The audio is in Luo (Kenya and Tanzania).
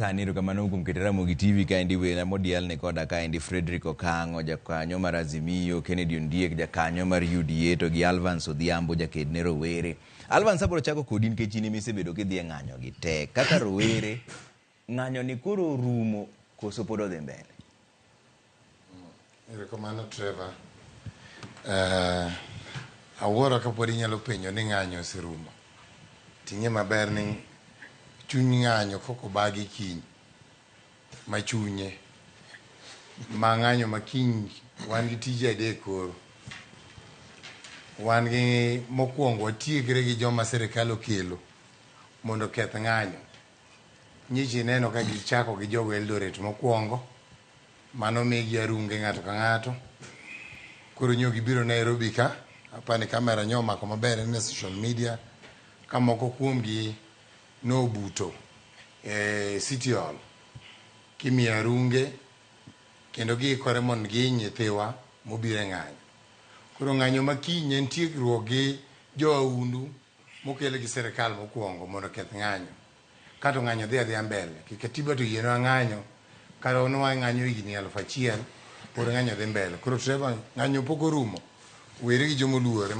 Sani erokamano kuom keto Ramogi TV kaendi wena modiel ni koda kaendi Frederick Okang'o jakanyo mar Azimio, Kennedy Ondiek jakanyo mar UDA to gi Alvance Odhiambo jaked ne rowere. Alvance abiro chako kodi nikech in ema isebedo kidhi e ng'anyo gi te. Kaka rowere, ng'anyo ni koro orumo koso pod odhi mbele? Erokamano Trevor. Awuoro kapod inyalo penjo ni ng'anyo oserumo. Ting'e maber ni chuny ng'anyo kok obagi kiny ma chunye ma ng'anyo ma kiny wan gi tije adek koro. Wan gi mokwongo watiegre gi joma sirikal okelo mondo oketh ng'anyo. Nyicha ineno ka gichako gi jogo Eldoret mokwongo mano migi arunge ng'ato ka ng'ato. Koro nyo gibiro Nairobi ka apani kamera nyo omako maber en e social media ka moko kuomgi nobuto e City Hall kimiyo arunge kendo giikore mondo gihiny nyithiwa mobiro e ng'anyo. Koro ng'anyo ma kiny en tiegruok gi joaundu mokel gi sirikal mokwongo mondo oketh ng'anyo. Kato ng'anyo dhi adhiya mbele. Katiba to oyienwa ng'anyo kata wan wang'anyo higni 1000 pod ng'anyo dhi mbele. Koro Trevor ng'anyo pok orumo. Weri gi joma oluore.